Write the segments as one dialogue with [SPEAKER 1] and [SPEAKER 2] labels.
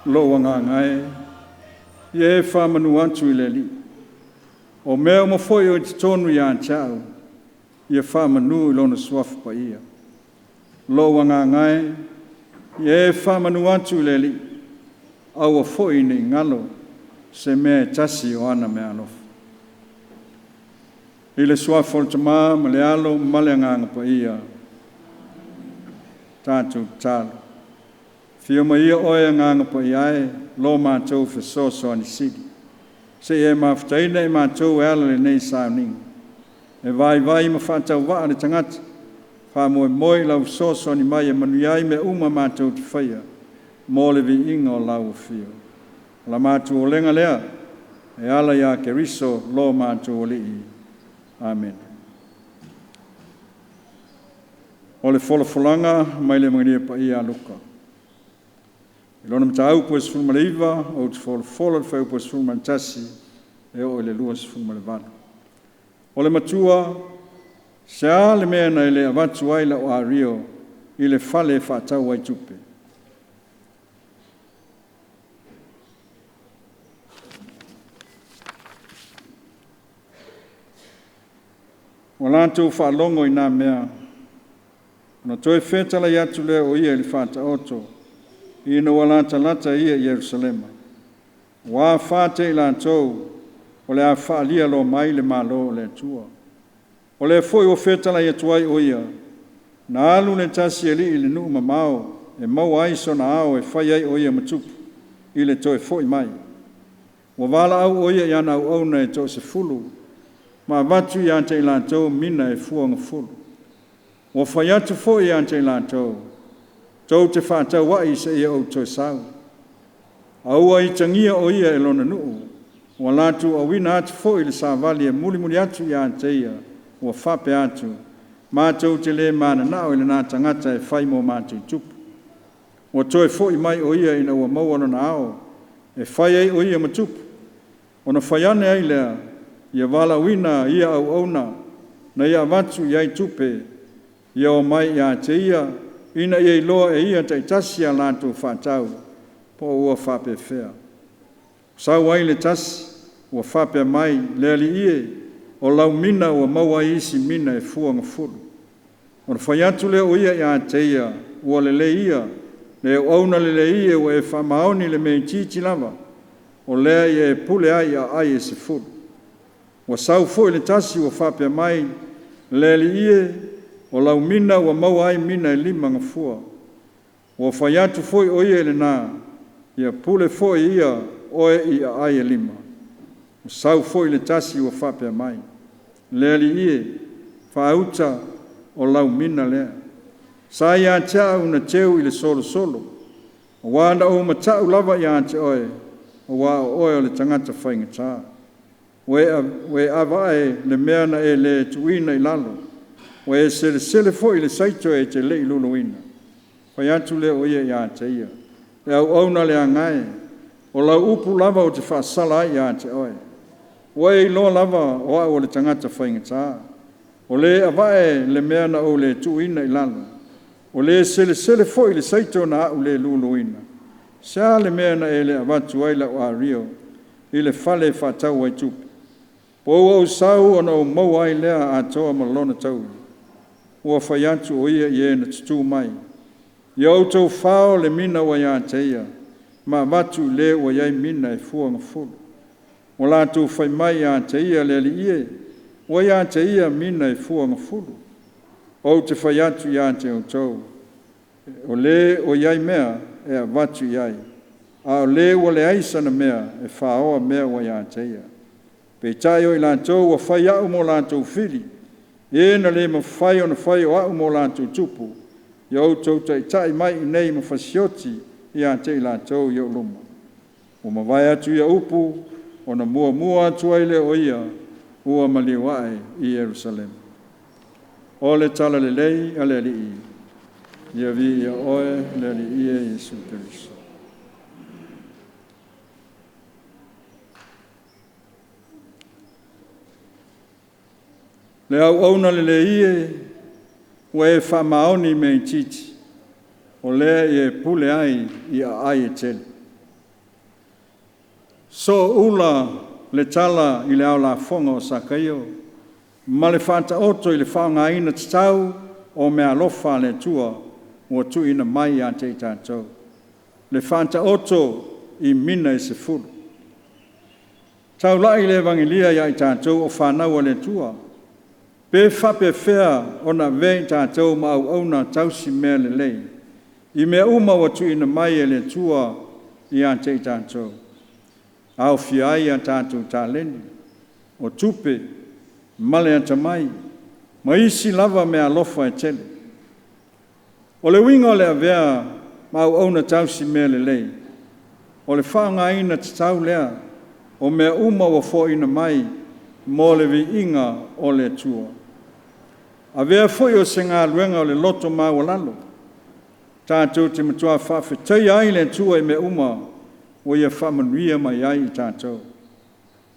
[SPEAKER 1] Lou agaga e, ia e faamanu atu i le Alii, o mea uma foi o i totonu ia te au, ia faamanu i Lona Suafa Paia. Lou agaga e, ia e faamanu atu i le Alii, aua foi ne i galo se mea e tasi o ana meaalofa. I le Suafa o le Tama ma le Alo ma le Agaga Paia, tatou tatalo. Afio mai ia oe Agaga Paia e, lo matou fesoasoani sili, seia e mafutaina i matou e ala i lenei sauniga, e vaivai ma faatauvaa le tagata, faamoemoe i lau fesoasoani mai e manuia ai mea uma matou te faia, mo le viiga o lau afio. O la matou olega lea, e ala ia Keriso lo matou Alii. Amene. O le folafolaga mai le Emagelia Paia a Luka. I lona mataupu e 19, ou te folafola le fuaiupu e 11 e oo i le 28. O le matua, se a le mea na e le avatu ai lau ario i le fale e faatau ai tupe? Ua latou faalogo i na mea, ona toe fetalai atu lea o ia i le Faataoto, ina ua latalata ia i Yerusalema. Ua afa te i latou o le a faaalia loa mai le Malo o le Atua. O lea foi ua fetalai atu ai o ia, na alu le tasi alii i le nuu mamao e maua ai sona ao e fai ai o ia ma tupu i le toe foi mai. Ua valaau o ia i ana auauna e toasefulu ma avatu ia te i latou mina e fuagafulu. Ua fai atu foi ia te i latou, tou te faatauai seia ou toe sau. A ua itagia o ia e lona nuu, ua latou auina atu foi le savali e mulimuli atu ia te ia, ua faapea atu, matou te le mananao i lena tagata e fai mo matou tupu. Ua toe foi mai o ia ina ua maua lona ao, e fai ai o ia ma tupu, ona fai ane ai lea, ia valaauina ia auauna na ia avatu i ai tupe, ia o mai ia te ia, ina ia iloa e ia taitasi a latou faatau, po o ua faapefea. Sau ai le tasi, ua faapea mai, le Alii e, o lau mina ua maua ai isi mina e fuagafulu. Ona fai atu lea o ia ia te ia, ua lelei ia, le auauna lelei e ua e faamaoni i le mea itiiti lava, o lea ia e pule ai i aai e 10. Ua sau foi le tasi ua faapea mai, le Alii e, o lau mina ua maua ai mina e 50. Ua fai atu foi o ia i lena, ia pule foi ia oe i aai e 5. Ua sau foi le tasi ua faapea mai, le Alii e, faauta o lau mina lea. Sa ia te au na teu i le solosolo, aua na ou matau lava ia te oe, aua o oe o le tagata faigata. Ua e ava'e le mea na e le tuuina i lalo, ua e selesele foi i le saito e te le i luluina. Fai atu lea o ia ia te ia, le auauna leaga e, o lau upu lava ou te faasala ai ia te oe. Ua e iloa lava o au o le tagata faigata, o le ava'e le mea na ou le tuuina i lalo, o le selesele foi i le saito na au le luluina. Se a le mea na e le avatu ai lau ario i le fale e faatau ai tupe? Po ua ou sau ona ou maua ai lea atoa ma lona taui. Ua fai atu o ia i e na tutū mai, ia outou fao le mina ua ia te ia, ma avatu i le ua i ai mina e fuagafulu. Ua latou fai mai ia te ia, le Alii e, ua ia te ia mina e fuagafulu. Ou te fai atu ia te outou, o le o i ai mea e avatu i ai, a o le ua leai sana mea e faoa mea ua ia te ia. Peitai o i latou ua fai au mo latou fili, e na le mafai ona fai o au mo latou tupu, ia outou taitai mai i inei ma fasioti ia te i latou i ou luma. Ua mavae atu ia upu, ona muamua atu ai lea o ia, ua maliu ae i Yerusalema. O le tala lelei a le Alii, ia viia oe le Alii e Iesu Keriso. Le auauna lelei e, ua e faamaoni i mea itiiti, o lea ia e pule ai i aai e tele. Sooula le tala i le aolafoga o Sakaio ma le faataoto i le faaaogaina tatau o meaalofa a le Atua ua tuuina mai ia te i tatou. Le faataoto i mina e 10. Taulai le Evagelia ia i tatou o fanau a le Atua, pe faapefea ona avea i tatou ma auauna tausi mea lelei i mea uma ua tuuina mai e le Atua ia te i tatou, aofia ai a tatou taleni, o tupe ma le atamai, ma isi lava meaalofa e tele. O le uiga o le avea ma auauna tausi mea lelei, o le faaaogaina tatau lea o mea uma ua foaina mai mo le viiga o le Atua. Avea foi o se galuega o le loto maualalo, tatou te matua faafetaia ai le Atua i mea uma ua Ia faamanuia mai ai i tatou.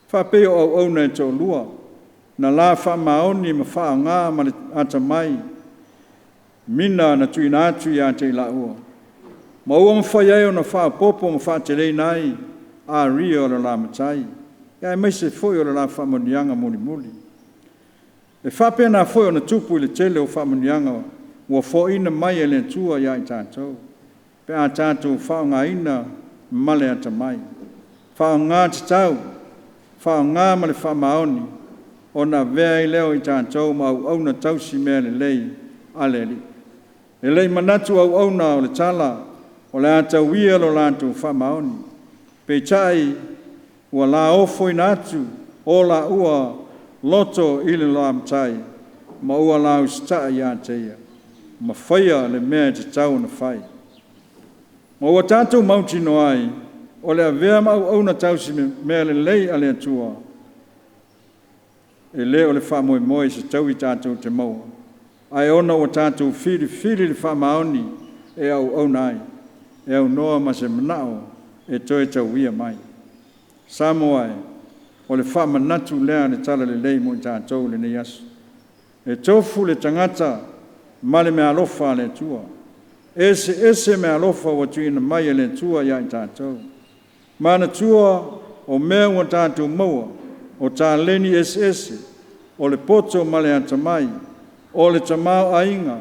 [SPEAKER 1] Faapei o auauna e toalua, na la faamaoni ma faaaoga ma le atamai mina na tuuina atu ia te i laua, ma ua mafai ai ona faaopoopo ma faateleina ai aria o le la matai, aemaise foi o le la faamanuiaga mulimuli. E faapena foi ona tupu i le tele o faamanuiaga ua foaina mai e le Atua ia i tatou, pe a tatou faaaogaina ma le atamai, faaaoga tatau, faaaoga ma le faamaoni, ona avea ai lea o i tatou ma auauna tausi mea lelei a le Alii. E le i manatu auauna o le tala o le a tauia lo latou faamaoni, peitai ua la ofoina atu o laua loto i le la Matai ma ua la usitai ia te Ia, ma faia le mea e tatau ona fai. Ma ua tatou mautinoa ai, o le avea ma auauna tausi mea lelei a le Atua, e le o le faamoemoe i se taui tatou te maua, ae ona ua tatou filifili le faamaoni e auauna ai, e aunoa ma se manao e toe tauia mai. Samoa e, o le faamanatu lea a le Talalelei mo i tatou i lenei aso. E tofu le tagata ma le meaalofa a le Atua. E eseese meaalofa ua tuuina mai e le Atua ia i tatou. Manatua o mea ua tatou maua, o taleni eseese, o le poto ma le atamai, o le tamaoaiga,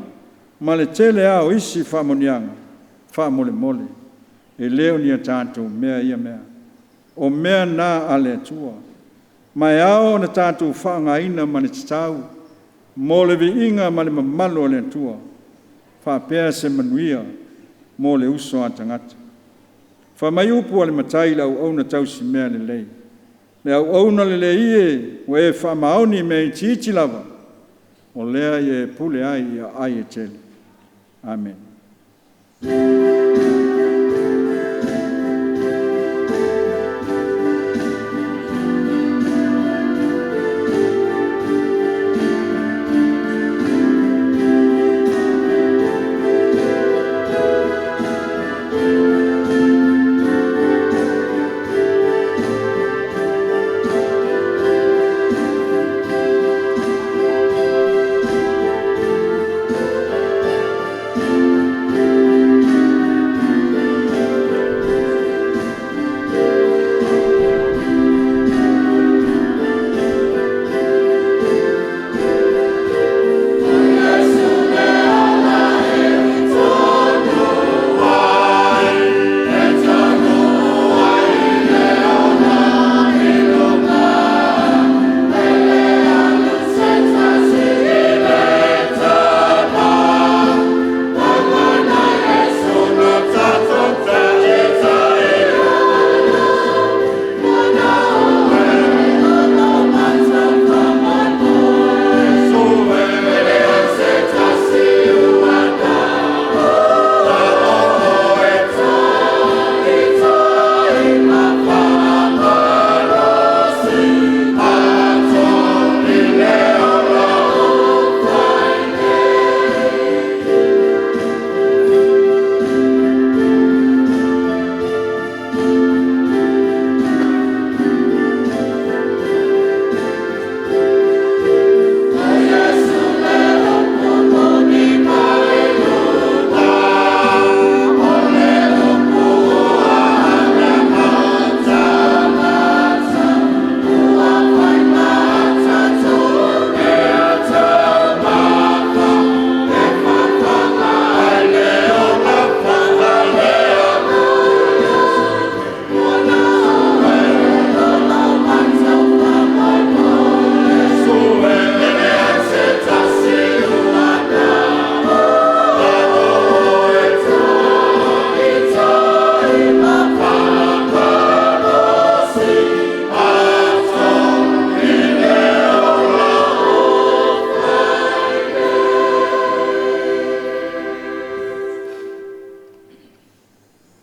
[SPEAKER 1] ma le tele lava o isi faamanuiaga, faamolemole, e le o ni a tatou mea ia mea, o mea na a le Atua, ma e ao ona tatou faaaogaina ma le tatau mo le viiga ma le mamalu o le Atua, faapea se manuia mo le uso a tagata. Fai mai upu a le Matai i le auauna tausi mea lelei, “Le auauna lelei e, ua e faamaoni i mea itiiti lava, o lea ia e pule ai i aai e tele.” Amene.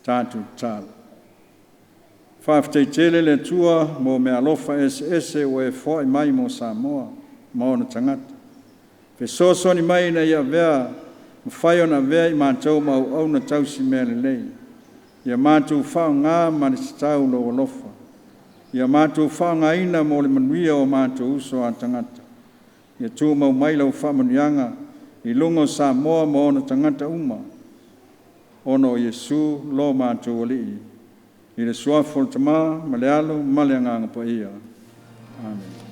[SPEAKER 1] Tatou tatalo. Faafetai tele le Atua mo meaalofa eseese ua e foai mai mo Samoa ma ona tagata. Fesoasoani mai ina ia avea mafai ona avea i matou ma auauna tausi mea lelei. Ia matou faaaoga ma le tatau lou alofa. Ia matou faaaogaina mo le manuia o matou uso a tagata. Ia tumau mai lau faamanuiaga i luga o Samoa ma ona tagata uma, ona o Iesu lo matou Alii. I le suafa o le Tama ma le Alo ma le Agaga Paia. Amene.